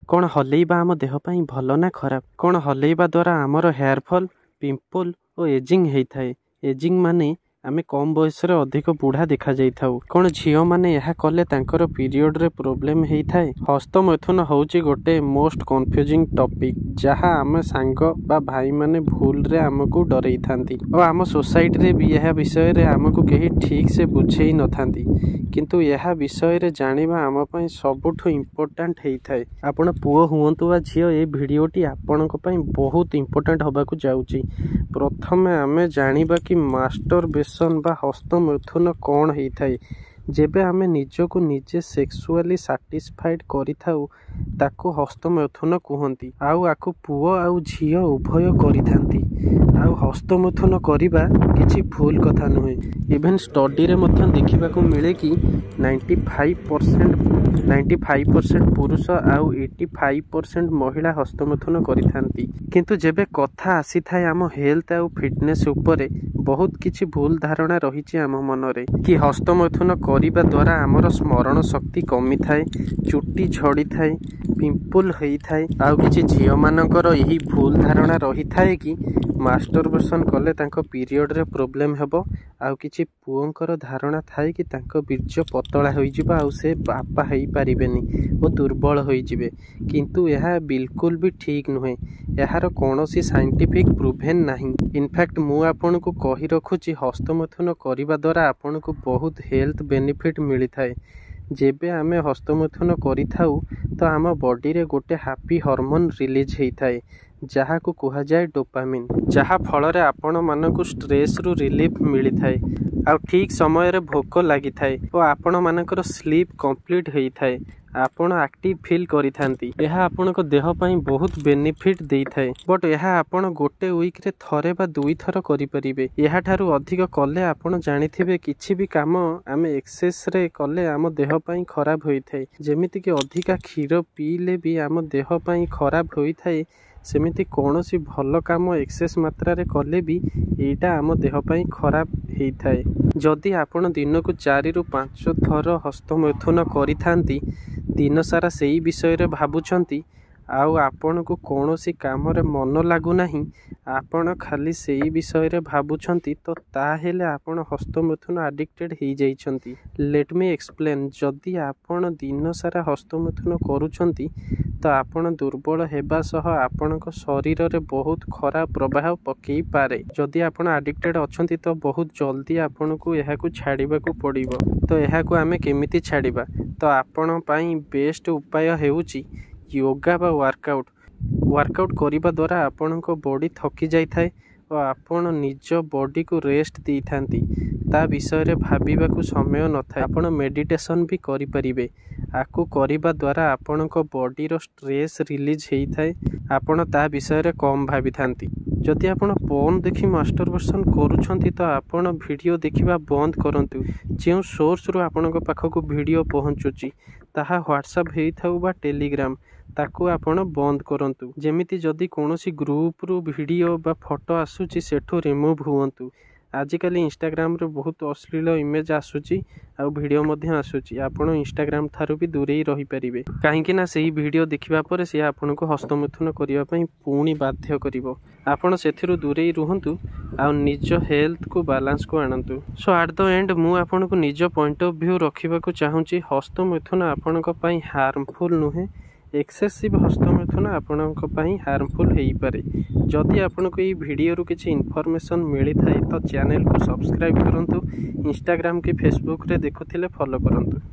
କ'ଣ ହଲେଇବା ଆମ ଦେହ ପାଇଁ ଭଲ ନା ଖରାପ? କ'ଣ ହଲେଇବା ଦ୍ୱାରା ଆମର ହେୟାର ଫଲ୍, ପିମ୍ପଲ୍ ଓ ଏଜିଂ ହେଇଥାଏ? ଏଜିଂ ମାନେ ଆମେ କମ୍ ବୟସରେ ଅଧିକ ବୁଢ଼ା ଦେଖାଯାଇଥାଉ। କ'ଣ ଝିଅମାନେ ଏହା କଲେ ତାଙ୍କର ପିରିୟଡ଼ରେ ପ୍ରୋବ୍ଲେମ୍ ହେଇଥାଏ? ହସ୍ତମୈଥୁନ ହେଉଛି ଗୋଟେ ମୋଷ୍ଟ କନଫ୍ୟୁଜିଂ ଟପିକ୍, ଯାହା ଆମ ସାଙ୍ଗ ବା ଭାଇମାନେ ଭୁଲରେ ଆମକୁ ଡରେଇଥାନ୍ତି ଓ ଆମ ସୋସାଇଟିରେ ବି ଏହା ବିଷୟରେ ଆମକୁ କେହି ଠିକ୍ ସେ ବୁଝେଇ ନଥାନ୍ତି। କିନ୍ତୁ ଏହା ବିଷୟରେ ଜାଣିବା ଆମ ପାଇଁ ସବୁଠୁ ଇମ୍ପୋର୍ଟାଣ୍ଟ ହେଇଥାଏ। ଆପଣ ପୁଅ ହୁଅନ୍ତୁ ବା ଝିଅ, ଏ ଭିଡ଼ିଓଟି ଆପଣଙ୍କ ପାଇଁ ବହୁତ ଇମ୍ପୋର୍ଟାଣ୍ଟ ହେବାକୁ ଯାଉଛି। ପ୍ରଥମେ ଆମେ ଜାଣିବା କି ମାଷ୍ଟରବେସନ୍ ବା ହସ୍ତମୈଥୁନ କ'ଣ ହେଇଥାଏ। ଯେବେ ଆମେ ନିଜକୁ ନିଜେ ସେକ୍ସୁଆଲି ସାଟିସ୍ଫାଇଡ୍ କରିଥାଉ, ତାକୁ ହସ୍ତମୈଥୁନ କୁହନ୍ତି। ଆଉ ଆକୁ ପୁଅ ଆଉ ଝିଅ ଉଭୟ କରିଥାନ୍ତି। ଆଉ ହସ୍ତମୈଥୁନ କରିବା କିଛି ଭୁଲ କଥା ନୁହେଁ। ଇଭେନ୍ ଷ୍ଟଡିରେ ମଧ୍ୟ ଦେଖିବାକୁ ମିଳେ କି 95% ପୁରୁଷ ଆଉ 85% ମହିଳା ହସ୍ତମୈଥୁନ କରିଥାନ୍ତି। କିନ୍ତୁ ଯେବେ କଥା ଆସିଥାଏ ଆମ ହେଲ୍ଥ ଆଉ ଫିଟନେସ୍ ଉପରେ, ବହୁତ କିଛି ଭୁଲ ଧାରଣା ରହିଛି ଆମ ମନରେ କି ହସ୍ତମୈଥୁନ କରିବା ଦ୍ୱାରା ଆମର ସ୍ମରଣ ଶକ୍ତି କମିଥାଏ, ଚୁଟି ଝଡ଼ିଥାଏ, ପିମ୍ପଲ୍ ହେଇଥାଏ। ଆଉ କିଛି ଝିଅମାନଙ୍କର ଏହି ଭୁଲ ଧାରଣା ରହିଥାଏ କି ମାଷ୍ଟରବେସନ୍ କଲେ ତାଙ୍କ ପିରିୟଡ଼ରେ ପ୍ରୋବ୍ଲେମ୍ ହେବ। ଆଉ କିଛି ପୁଅଙ୍କର ଧାରଣା ଥାଏ କି ତାଙ୍କ ବୀର୍ଯ୍ୟ ପତଳା ହୋଇଯିବ ଆଉ ସେ ବାପା ହେଇପାରିବେନି ଓ ଦୁର୍ବଳ ହୋଇଯିବେ। କିନ୍ତୁ ଏହା ବିଲକୁଲ ବି ଠିକ୍ ନୁହେଁ। ଏହାର କୌଣସି ସାଇଣ୍ଟିଫିକ୍ ପ୍ରୁଭେନ୍ ନାହିଁ। ଇନଫ୍ୟାକ୍ଟ ମୁଁ ଆପଣଙ୍କୁ କହି ରଖୁଛି, ହସ୍ତମୈଥୁନ କରିବା ଦ୍ୱାରା ଆପଣଙ୍କୁ ବହୁତ ହେଲ୍ଥ ବେନିଫିଟ୍ ମିଳିଥାଏ। ଯେବେ ଆମେ ହସ୍ତମୈଥୁନ କରିଥାଉ, ତ ଆମ ବଡିରେ ଗୋଟେ ହାପି ହରମୋନ୍ ରିଲିଜ୍ ହେଇଥାଏ, ଯାହାକୁ କୁହାଯାଏ ଡୋପାମିନ୍, ଯାହା ଫଳରେ ଆପଣମାନଙ୍କୁ ଷ୍ଟ୍ରେସ୍ରୁ ରିଲିଫ୍ ମିଳିଥାଏ ଆଉ ଠିକ୍ ସମୟରେ ଭୋକ ଲାଗିଥାଏ ଓ ଆପଣମାନଙ୍କର ସ୍ଲିପ୍ କମ୍ପ୍ଲିଟ୍ ହେଇଥାଏ। ଆପଣ ଆକ୍ଟିଭ୍ ଫିଲ୍ କରିଥାନ୍ତି। ଏହା ଆପଣଙ୍କ ଦେହ ପାଇଁ ବହୁତ ବେନିଫିଟ୍ ଦେଇଥାଏ। ବଟ୍ ଏହା ଆପଣ ଗୋଟେ ୱିକ୍ରେ ଥରେ ବା ଦୁଇଥର କରିପାରିବେ। ଏହାଠାରୁ ଅଧିକ କଲେ, ଆପଣ ଜାଣିଥିବେ, କିଛି ବି କାମ ଆମେ ଏକ୍ସେସରେ କଲେ ଆମ ଦେହ ପାଇଁ ଖରାପ ହୋଇଥାଏ। ଯେମିତିକି ଅଧିକା କ୍ଷୀର ପିଇଲେ ବି ଆମ ଦେହ ପାଇଁ ଖରାପ ହୋଇଥାଏ, ସେମିତି କୌଣସି ଭଲ କାମ ଏକ୍ସେସ୍ ମାତ୍ରାରେ କଲେ ବି ଏଇଟା ଆମ ଦେହ ପାଇଁ ଖରାପ ହେଇଥାଏ। ଯଦି ଆପଣ ଦିନକୁ 4ରୁ 5 ଥର ହସ୍ତମୈଥୁନ କରିଥାନ୍ତି, ଦିନସାରା ସେଇ ବିଷୟରେ ଭାବୁଛନ୍ତି ଆଉ ଆପଣଙ୍କୁ କୌଣସି କାମରେ ମନ ଲାଗୁନାହିଁ, ଆପଣ ଖାଲି ସେଇ ବିଷୟରେ ଭାବୁଛନ୍ତି, ତ ତାହେଲେ ଆପଣ ହସ୍ତମୈଥୁନ ଆଡ଼ିକ୍ଟେଡ଼ ହେଇଯାଇଛନ୍ତି। Let me explain. ଯଦି ଆପଣ ଦିନସାରା ହସ୍ତମୈଥୁନ କରୁଛନ୍ତି, ତ ଆପଣ ଦୁର୍ବଳ ହେବା ସହ ଆପଣଙ୍କ ଶରୀରରେ ବହୁତ ଖରାପ ପ୍ରଭାବ ପକେଇପାରେ। ଯଦି ଆପଣ ଆଡ଼ିକ୍ଟେଡ଼ ଅଛନ୍ତି, ତ ବହୁତ ଜଲ୍ଦି ଆପଣଙ୍କୁ ଏହାକୁ ଛାଡ଼ିବାକୁ ପଡ଼ିବ। ତ ଏହାକୁ ଆମେ କେମିତି ଛାଡ଼ିବା? ତ ଆପଣ ପାଇଁ ବେଷ୍ଟ ଉପାୟ ହେଉଛି ୟୋଗା ବା ୱାର୍କଆଉଟ୍। ୱାର୍କଆଉଟ୍ କରିବା ଦ୍ୱାରା ଆପଣଙ୍କ ବଡି ଥକି ଯାଇଥାଏ ଓ ଆପଣ ନିଜ ବଡିକୁ ରେଷ୍ଟ ଦେଇଥାନ୍ତି। ତା ବିଷୟରେ ଭାବିବାକୁ ସମୟ ନଥାଏ। ଆପଣ ମେଡ଼ିଟେସନ୍ ବି କରିପାରିବେ। ଆକୁ କରିବା ଦ୍ୱାରା ଆପଣଙ୍କ ବଡିର ଷ୍ଟ୍ରେସ୍ ରିଲିଜ୍ ହେଇଥାଏ। ଆପଣ ତା ବିଷୟରେ କମ୍ ଭାବିଥାନ୍ତି। ଯଦି ଆପଣ ପର୍ନ ଦେଖି ମାଷ୍ଟରବେସନ୍ କରୁଛନ୍ତି, ତ ଆପଣ ଭିଡ଼ିଓ ଦେଖିବା ବନ୍ଦ କରନ୍ତୁ। ଯେଉଁ ସୋର୍ସରୁ ଆପଣଙ୍କ ପାଖକୁ ଭିଡ଼ିଓ ପହଞ୍ଚୁଛି, ତାହା ହ୍ୱାଟ୍ସଆପ୍ ହେଇଥାଉ ବା ଟେଲିଗ୍ରାମ, ତାକୁ ଆପଣ ବନ୍ଦ କରନ୍ତୁ। ଯେମିତି ଯଦି କୌଣସି ଗ୍ରୁପରୁ ଭିଡ଼ିଓ ବା ଫଟୋ ଆସୁଛି, ସେଠୁ ରିମୁଭ୍ ହୁଅନ୍ତୁ। ଆଜିକାଲି ଇନଷ୍ଟାଗ୍ରାମରେ ବହୁତ ଅଶ୍ଳୀଳ ଇମେଜ୍ ଆସୁଛି ଆଉ ଭିଡ଼ିଓ ମଧ୍ୟ ଆସୁଛି। ଆପଣ ଇନଷ୍ଟାଗ୍ରାମ ଠାରୁ ବି ଦୂରେଇ ରହିପାରିବେ, କାହିଁକି ନା ସେଇ ଭିଡ଼ିଓ ଦେଖିବା ପରେ ସିଏ ଆପଣଙ୍କୁ ହସ୍ତମୈଥୁନ କରିବା ପାଇଁ ପୁଣି ବାଧ୍ୟ କରିବ। ଆପଣ ସେଥିରୁ ଦୂରେଇ ରୁହନ୍ତୁ ଆଉ ନିଜ ହେଲ୍ଥକୁ ବାଲାନ୍ସକୁ ଆଣନ୍ତୁ। ସୋ ଆଟ୍ the end ମୁଁ ଆପଣଙ୍କୁ ନିଜ ପଏଣ୍ଟ ଅଫ୍ ଭ୍ୟୁ ରଖିବାକୁ ଚାହୁଁଛି। ହସ୍ତମୈଥୁନ ଆପଣଙ୍କ ପାଇଁ ହାର୍ମଫୁଲ୍ ନୁହେଁ। ଏକ୍ସେସିଭ୍ ହସ୍ତମୈଥୁନ ଆପଣଙ୍କ ପାଇଁ ହାର୍ମଫୁଲ୍ ହେଇପାରେ। ଯଦି ଆପଣଙ୍କୁ ଏଇ ଭିଡ଼ିଓରୁ କିଛି ଇନଫର୍ମେସନ୍ ମିଳିଥାଏ, ତ ଚ୍ୟାନେଲକୁ ସବସ୍କ୍ରାଇବ୍ କରନ୍ତୁ। ଇନଷ୍ଟାଗ୍ରାମ କି ଫେସବୁକରେ ଦେଖୁଥିଲେ ଫଲୋ କରନ୍ତୁ।